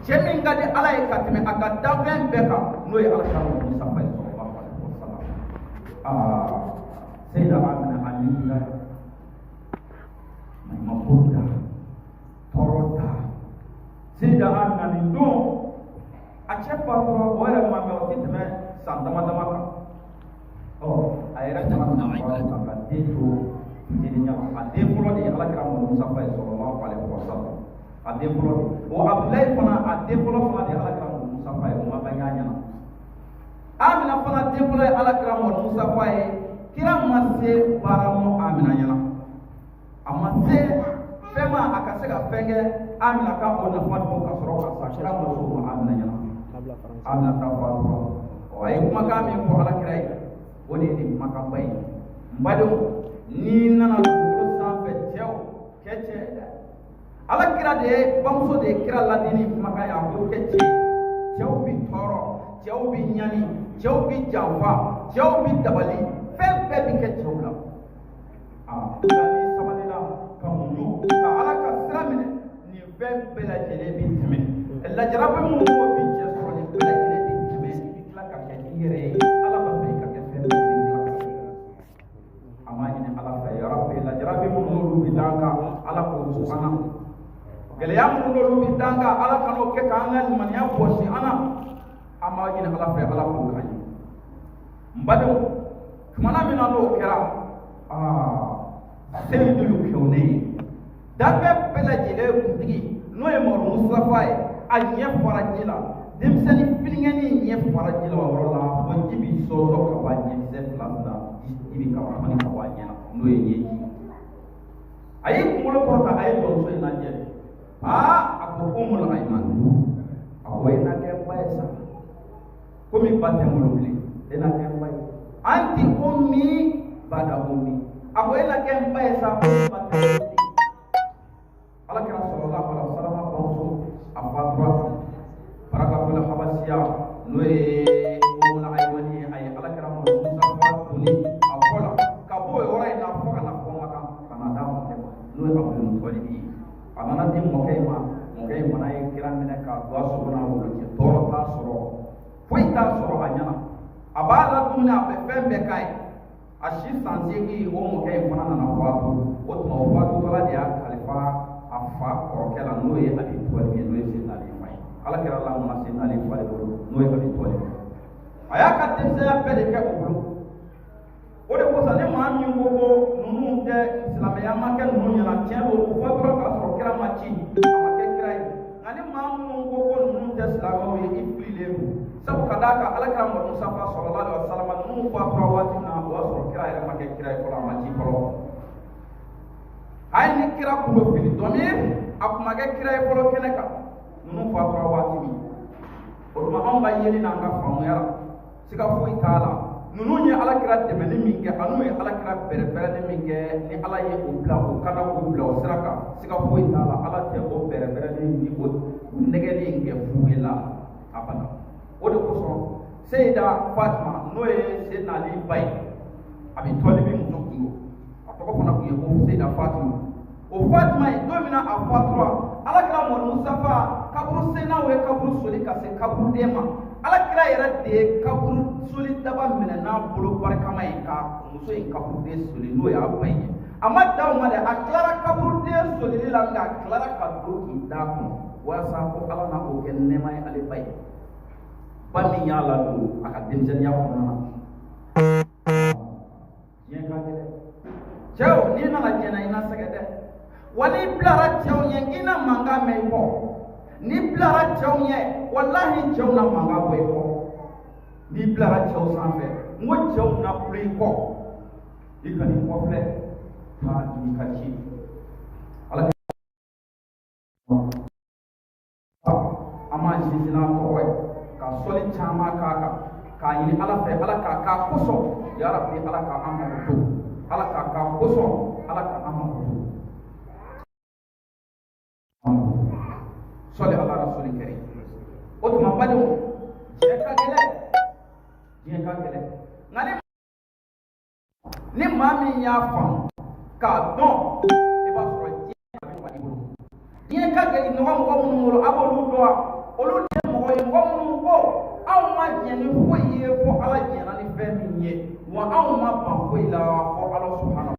Cɛ min ka di Ala ye ka tɛmɛ a ka danfɛn bɛɛ kan, n'o ye Ala kira Mustafa ye sallallahu alaihi wasallam. Aa, Seyida Amina, a ni la maɲumako da, tɔɔrɔ da. Seyida Amina, nin don a cɛ fatura, o yɛrɛ ma mɛn, o ti tɛmɛ san dama dama kan. Ɔ, a yɛrɛ fana nana faatu ka den to fitinin ɲɛ. A den fɔlɔ de ye Ala kira Mustafa ye sallallahu alaihi wasallam. A den fɔlɔ o Abudulayi fana, a den fɔlɔ fana de ye Ala kira Mustafa ye. O ma ban y'a ɲɛna. Amina fana den fɔlɔ ye Ala kira Mustafa ye. Kira ma se baara mɔ Amina ɲɛna, a ma se fɛn ma a ka se ka fɛn kɛ Amina ka o nafa dɔn ka sɔrɔ ka sa. Kira ma se o ma Amina ɲɛna. Amina ta fatura. Ɔ, a ye kumakan min fɔ Ala kira ye, o de ye nin kumakanba ye. N badenw, n'i nana dugukolo sanfɛ, cɛw kɛ cɛ ye dɛ. Ala kira de ye, bamuso de ye kira ladi ni kumakan ye. A ko kɛ cɛ, cɛw bi tɔɔrɔ, cɛw bi ɲani, cɛw bi janfa, cɛw bi dabali, fɛn bɛɛ bi kɛ cɛw la. Aa, nka n'i sabalila ka muɲu ka Ala ka sira minɛ, nin fɛn bɛɛ lajɛlen bi tɛmɛ. Lajarabi minnu b'o bi cɛ sɔrɔ, nin bɛɛ lajɛlen bi tɛmɛ. I bi tila ka kɛ i yɛrɛ ye. Ala b'a fɛ i ka kɛ fɛn bɛɛ, i bi tila ka kɛ. An b'a ɲini Ala fɛ, yarabi, lajarabi minnu n'olu bi d'an kan, Ala k'o to an na. Gɛlɛya minnu n'olu bi d'an kan, Ala kan'o kɛ k'an ka limaniya bɔsi an na. An b'a ɲini Ala fɛ, Ala k'o k'an ye. N badenw, tumana min na n'o kɛra, aa, Seyidul Kewne, danfɛn bɛɛ lajɛlen kuntigi, n'o ye Mamadu Mustafa ye, a ɲɛ fara ji la. Denmisɛnnin fininkɛnin ɲɛ fara ji la o yɔrɔ la, fo ji bi sɔsɔ ka bɔ a ɲɛkisɛ fila la, ji bi ka bɔ ka bɔ a ɲɛ na, n'o ye ɲɛji. A y'i kunkolo kɔrɔta, a ye jɔnmuso in lajɛ. Aa, a ko Umul Ayman, a ko e na kɛ n ba ye sa, komi ba tɛ n bolo bilen, e na kɛ n ba ye. Anti ummi bada ummi. A ko e na kɛ n ba ye sa, komi ba tɛ n bolo bilen. Ala kira sallallahu alaihi wasallam bamuso, a fatura. Barakatul Habasiya, n'o ye Umul Ayman ye, a ye Ala kira Mustafa doni a kɔ la ka bɔ o yɔrɔ in na fo ka na fɔ Makan, ka na d'a mɔkɛ ma, n'o ye Abdul Mutalibi ye. A nana di mɔkɛ in ma. Mɔkɛ in fana ye kira minɛ k'a don a so kɔnɔ, a wolo cɛ. Tɔɔrɔ t'a sɔrɔ, foyi t'a sɔrɔ a ɲɛna. A b'a la dumuni, a bɛ fɛn bɛɛ k'a ye. A si san 8, o mɔkɛ in fana nana faatu. O tuma, o faatutɔla de y'a kalifa a fa kɔrɔkɛ la, n'o ye Abi Tɔlibi ye, n'o ye Seydina Ali fa ye. Ala kira lamɔna Seydina Ali fa de bolo, n'o ye Abi Tɔlibi. A y'a ka denmisɛnya bɛɛ de kɛ o bolo. O de kosɔn, ni maa min ko ko ninnu tɛ silamɛya ma kɛ ninnu ɲɛna, tiɲɛ don, o fatura k'a sɔrɔ kira ma ci, a ma kɛ kira ye. Nka ni maa minnu ko ko ninnu tɛ silamɛw ye, i fililen don. Sabu ka d'a kan, Ala kira Mamadu Mustafa sallallahu alaihi wasallam, ninnu fatura waati min na, o y'a sɔrɔ kira yɛrɛ ma kɛ kira ye fɔlɔ, a ma ci fɔlɔ. Hali ni kira kun bɛ fili dɔɔni, a kun ma kɛ kira ye fɔlɔ kɛnɛ kan, ninnu fatura waati min. O tuma, anw ka yeli n'an ka faamuya la, siga foyi t'a la, ninnu ye Ala kira dɛmɛni min kɛ, an'u ye Ala kira bɛrɛbɛrɛli min kɛ, ni Ala ye o bila o kana k'o bila o sira kan, siga foyi t'a la, Ala tɛ o bɛrɛbɛrɛli ni o nɛgɛli in kɛ fu ye la abada. O de kosɔn, Seyida Fatima, n'o ye Seyidina Ali ba ye, Abi Tɔlibi muso kun don, a tɔgɔ fana kun ye ko Seyida Fatima. O Fatima ye, don min na a fatura, Ala kira Mamadu Mustafa kaburu sennaw ye kaburu soli ka se kaburuden ma. Ala kira yɛrɛ de ye kaburu soli daba minɛ n'a bolo barikama ye ka muso in kaburuden soli, n'o y'a ba ye. A ma dan o ma dɛ, a tilara kaburuden solili la, nka a tilara ka don k'i da kɔnɔ, walasa ko Ala na o kɛ nɛɛma ye ale ba ye, ba min y'a ladon a ka denmisɛnninya kɔnɔna na. Diɲɛ ka gɛlɛn. Cɛw, n'i nana diɲɛ na, i na sɛgɛn dɛ. Wa n'i bilara cɛw ɲɛ, i na mankan mɛn i kɔ. N'i bilara cɛw ɲɛ, walahi, cɛw na mankan bɔ i kɔ. N'i bilara cɛw sanfɛ, n ko cɛw na kulo i kɔ. I ka n'i kɔfilɛ, taa i ka ci Ala. An b'an sinsin n'a tɔgɔ ye ka sɔli caman k'a kan, k'a ɲini Ala fɛ, Ala k'a k'a kosɔn. Yarabi, Ala k'an mako to, Ala k'a k'a kosɔn, Ala k'an mako to. Sɔli ala rasuli kɛri. O tuma, badenw, diɲɛ ka gɛlɛn, diɲɛ ka gɛlɛn. Nka ni maa min y'a faamu k'a dɔn, i b'a sɔrɔ diɲɛ a bɛ nɔgɔya i bolo. Diɲɛ ka gɛlɛn nɔgɔ mɔgɔ minnu bolo, a b'olu dɔn wa? Olu foyi la fo Ala subahana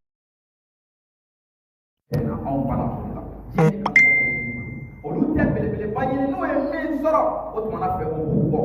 na anw bana o de la. Diɲɛ de ka nɔgɔ o tigi bolo, olu tɛ belebeleba ɲini, n'o ye min sɔrɔ o tumana fɛ, o b'u bɔ.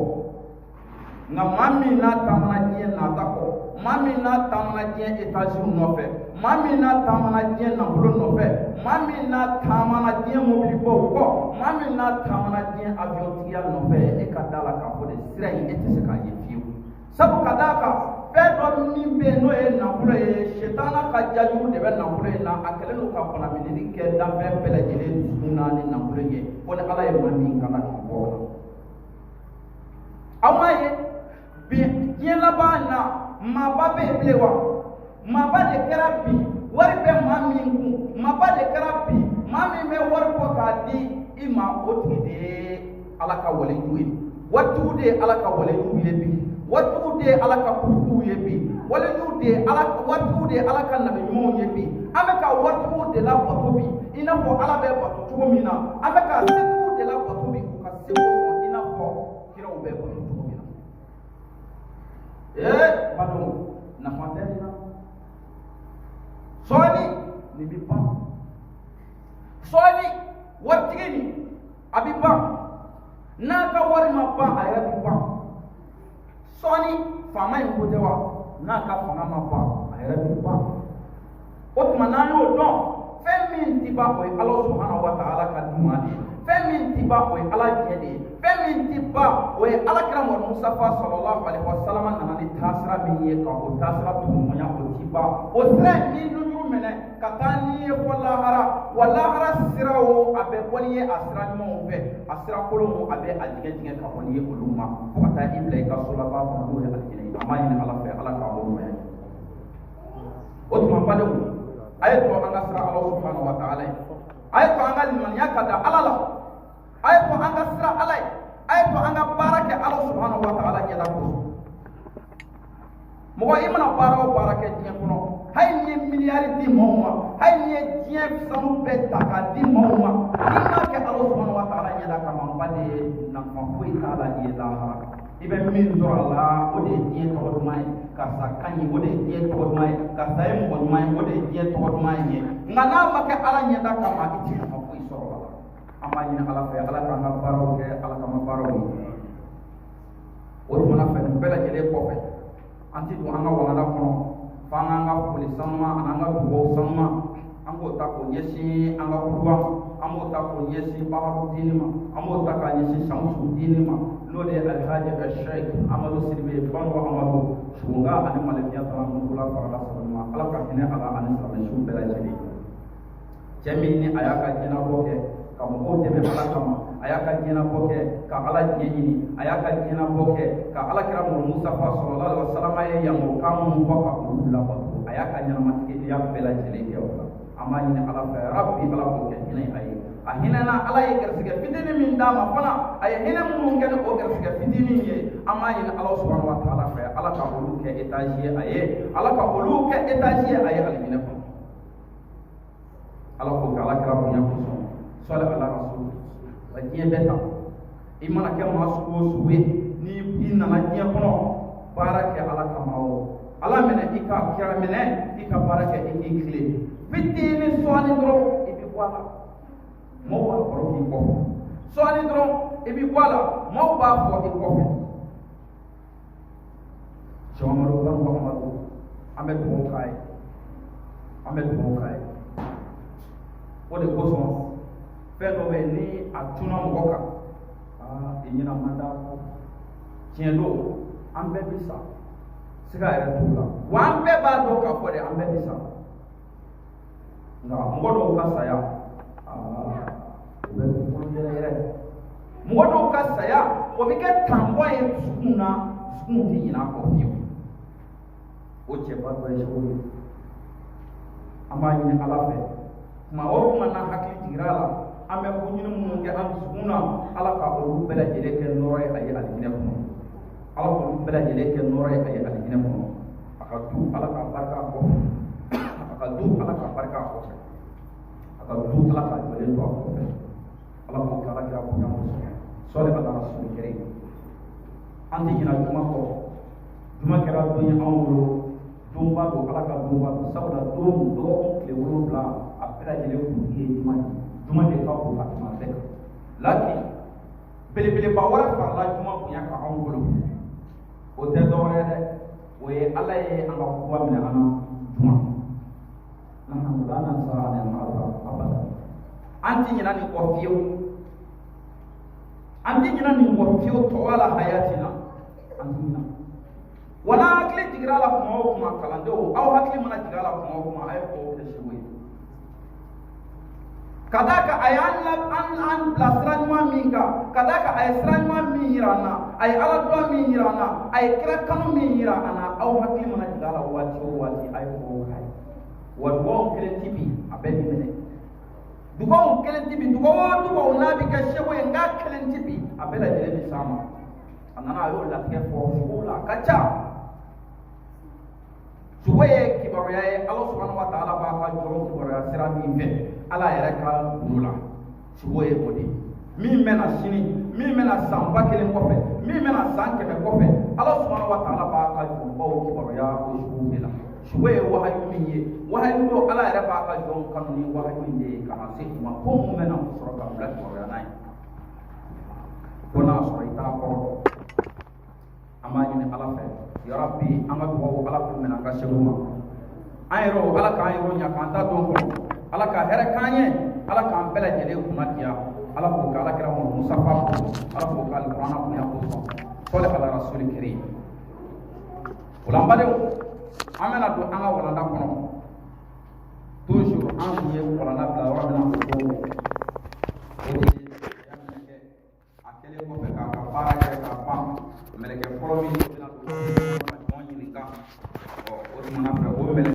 Nka maa min n'a taamana diɲɛ nata kɔ, maa min n'a taamana diɲɛ etaziw nɔfɛ, maa min n'a taamana diɲɛ nafolo nɔfɛ, maa min n'a taamana diɲɛ mobilibaw kɔ, maa min n'a taamana diɲɛ aviyɔntigiya nɔfɛ, e ka da la k'a fɔ de sira in e tɛ se k'a ye fiyewu. Sabu ka d'a kan, fɛn dɔ min bɛ yen n'o ye nafolo ye, setana ka jajuru de bɛ nafolo in na. A kɛlen don ka banaminɛli kɛ danfɛn bɛɛ lajɛlen dusukun na ni nafolo in ye, fo ni Ala ye maa min kana k'i bɔ o la. Aw m'a ye bi diɲɛ laban na, maaba bɛ yen bilen wa? Maaba de kɛra bi wari bɛ maa min kun, maaba de kɛra bi maa min bɛ wari bɔ k'a di i ma, o tigi de ye Ala ka walejugu ye. Waritigiw de ye Ala ka walejugu ye bi, waritigiw de ye Ala ka kutukuw ye bi, walejugu de ye Ala, waritigiw de ye Ala ka nabi ɲumanw ye bi. An bɛ ka waritigiw de labato bi i n'a fɔ Ala bɛ bato cogo min na. An bɛ ka setigiw de labato bi u ka se kosɔn i n'a fɔ kiraw bɛ bato cogo min na. Ee badenw, nafa tɛ nin na. Sɔɔni nin bɛ ban, sɔɔni waritigi nin a bɛ ban, n'a ka wari ma ban a yɛrɛ bɛ ban. Sɔɔni faama in ko tɛ wa, n'a ka fanga ma ban a yɛrɛ bɛ ban. O tuma n'an y'o dɔn, fɛn min ti ban o ye Ala subahana wa taala ka duman de ye, fɛn min ti ban o ye Ala diɲɛ de ye, fɛn min ti ban o ye Ala kira Muhammadu Mustafa sallallahu alaihi wa sallam nana ni taasira min ye ka o taasira tuguɲɔgɔnya, o ti ban. O sira in ni nujuru minɛ ka taa n'i ye fɔ lahara, wa lahara sira o a bɛ bɔ n'i ye a sira ɲumanw fɛ, a sira kolonw a bɛ a dingɛ dingɛ ka bɔ n'i ye olu ma, fo ka taa i bila i ka so laban kɔnɔ n'o ye alijinɛ ye. An b'a ɲini Ala fɛ, Ala k'a o nɔgɔya ye. O tuma badenw, a ye to an ka siran Ala subahana wa taala ye, a ye to an ka limaniya ka da Ala la, a ye to an ka siran Ala ye, a ye to an ka baara kɛ Ala subahana wa taala ɲɛda kosɔn. Mɔgɔ i mana baara o baara kɛ diɲɛ kɔnɔ, hali n'i ye miliyari di maaw ma, hali n'i ye diɲɛ sanu bɛɛ ta k'a di maaw ma, n'i m'a kɛ Ala subahana wa taala ɲɛda kama, n baden, nafa foyi t'a la i ye lahara. I bɛ min sɔrɔ a la, o de ye diɲɛ tɔgɔ duman ye, karisa ka ɲi, o de ye diɲɛ tɔgɔ duman ye, karisa ye mɔgɔ ɲuman ye, o de ye diɲɛ tɔgɔ duman ye. Nka n'a ma kɛ Ala ɲɛda kama, i tɛ nafa foyi sɔrɔ a la. An b'a ɲini Ala fɛ, Ala k'an ka baaraw kɛ Ala kama baaraw ye. O tumana fɛ, nin bɛɛ lajɛlen kɔfɛ, an ti don an ka walanda kɔnɔ fo an k'an ka foli sanuma ani an ka dugawu sanuma, an k'o ta k'o ɲɛsin an ka kutuba ma, an b'o ta k'o ɲɛsin Baharu diini ma, an b'o ta k'a ɲɛsin Samusu diini ma, n'o de ye Alihaji Sheikh Amadu Sidibe Banuwa Amadu Sugunga ani Malifiya tala Mukula farala sabali ma. Ala ka hinɛ a la ani silamɛsiw bɛɛ lajɛlen. Cɛ min ni a y'a ka diɲɛnabɔ kɛ ka mɔgɔw dɛmɛ Ala kama, a y'a ka diɲɛnabɔ kɛ ka Ala diɲɛ ɲini, a y'a ka diɲɛnabɔ kɛ ka Ala kira Muhammadu Mustafa sallallahu alaihi wa sallam ye yamarukan minnu fɔ ka olu labato, a y'a ka ɲɛnamatigɛya bɛɛ lajɛlen kɛ o la. An b'a ɲini Ala fɛ, Rabi, Ala k'o kɛ hinɛ a ye. A hinɛna, Ala ye garisigɛ fitinin min d'a ma fana, a ye hinɛ minnu kɛ ni o garisigɛ fitinin ye, an b'a ɲini Ala subahana wa taala fɛ, Ala ka olu kɛ etazi ye a ye, Ala ka olu kɛ etazi ye a ye alijinɛ kɔnɔ. Ala k'o kɛ Ala kira bonya kosɔn, sɔli ala rasul. Wa diɲɛ bɛɛ ta, i mana kɛ maa sugu o sugu ye, ni i nana diɲɛ kɔnɔ, baara kɛ Ala kama, o Ala minɛ, i ka kira minɛ, i ka baara kɛ, i k'i tilen fitinin, sɔɔni dɔrɔn i bɛ bɔ a la, maaw b'a baro k'i kɔfɛ. Sɔɔni dɔrɔn i bɛ bɔ a la, maaw b'a fɔ i kɔfɛ. Sɛmamadu Banuba Amadu, an bɛ dugawu k'a ye, an bɛ dugawu k'a ye. O de kosɔn fɛn dɔ bɛ yen, ni a tunna mɔgɔ kan, aa, i ɲɛna man d'a kɔ. Tiɲɛ don, an bɛɛ bɛ sa, siga yɛrɛ t'o la. Wa an bɛɛ b'a dɔn k'a fɔ de an bɛɛ bɛ sa. Nka mɔgɔ dɔw ka saya, aa, o bɛ dugukolo yɛrɛ yɛrɛ. Mɔgɔ dɔw ka saya, o bɛ kɛ tanbɔ ye dusukun na, dusukun tɛ ɲinɛ a kɔ fiyewu. O cɛba dɔ ye segu ye. An b'a ɲini Ala fɛ, kuma o kuma n'an hakili jiginra a la, an bɛ ko ɲini minnu kɛ an dusukun na, Ala ka olu bɛɛ lajɛlen kɛ nɔrɔ ye a ye alijinɛ kɔnɔ. Ala k'olu bɛɛ lajɛlen kɛ nɔrɔ ye a ye alijinɛ kɔnɔ. A ka du, Ala ka barika a kɔfɛ. A ka du, Ala ka barika a kɔfɛ. A ka du, Ala ka jɔlen to a kɔfɛ. Ala k'o kɛ Ala kira bonya kosɔn, sɔli ala rasul karim. An tɛ ɲinɛ juma kɔ. Juma kɛra don ye anw bolo, don Donba don, Ala ka donba don, sabula don dɔgɔkun tile 7, a bɛɛ lajɛlen kuntigi ye juma de ye. Juma de ka bon ka tɛmɛ a bɛɛ kan. Lakin belebeleba wɛrɛ farala juma bonya kan anw bolo, o tɛ dɔwɛrɛ ye dɛ, o ye Ala ye an ka kuba minɛ an na juma. Nahnu la nansa anil abada, an ti ɲinɛ nin kɔ fiyewu, an ti ɲinɛ nin kɔ fiyewu tɔwala hayatina, an ti ɲinɛ. Wa n'an hakili jigira a la kuma o kuma, kalandenw, aw hakili mana jigin a la kuma o kuma, a ye dugawu kɛ segu ye, ka d'a kan a y'an la an bila sira ɲuman min kan, ka d'a kan a ye sira ɲuman min yira an na, a ye Ala dɔn min yira an na, a ye kira kanu min yira an na. Aw hakili mana jigin a la waati o waati, a ye dugawu k'a ye. Wa dugawu kelen ti bin, a bɛɛ bi minɛ. Dugawu kelen ti bin, dugawu o dugawu n'a bi kɛ segu ye, nk'a kelen ti bin, a bɛɛ lajɛlen bi s'a ma. A nana, a y'o latigɛ fɔ sugo la, a ka ca. Sugo ye kibaruya ye, Ala subhanahu wa ta'ala b'a ka jɔn kibaruya sira min fɛ Ala yɛrɛ ka gundo la. Sugo ye o de ye, min bɛna sini, min bɛna san 1000 kɔfɛ, min bɛna san 100 kɔfɛ, Ala subhanahu wa ta'ala b'a ka jɔnbaw kibaruya o sugo de la. Sugo ye wahayu min ye, wahayu don, Ala yɛrɛ b'a ka jɔn kanu ni wahayu in de ye ka na se u ma, ko mun bɛna o sɔrɔ ka bila kibaruya n'a ye, ko n'a sɔrɔ i t'a kɔrɔ dɔn. An b'a ɲini Ala fɛ, yarabi, an ka dugawu, Ala k'u minɛ an ka segu ma. An yɛrɛw, Ala k'an yɛrɛw ɲa k'an ta dɔn kɔnɔ, Ala ka hɛrɛ k'an ye, Ala k'an bɛɛ lajɛlen kunna diya, Ala k'o kɛ Ala kira ma Musafa ko, Ala k'o kɛ alikuranna bonya kosɔn, sɔli ala rasuli karim. O la, n badenw, an bɛna don an ka walanda kɔnɔ. Toujours an tun ye walanda bila yɔrɔ min na, o ko o de ye a kɛlen kɔfɛ k'a ka baara kɛ k'a ban, mɛlɛkɛ fɔlɔ min bɛna don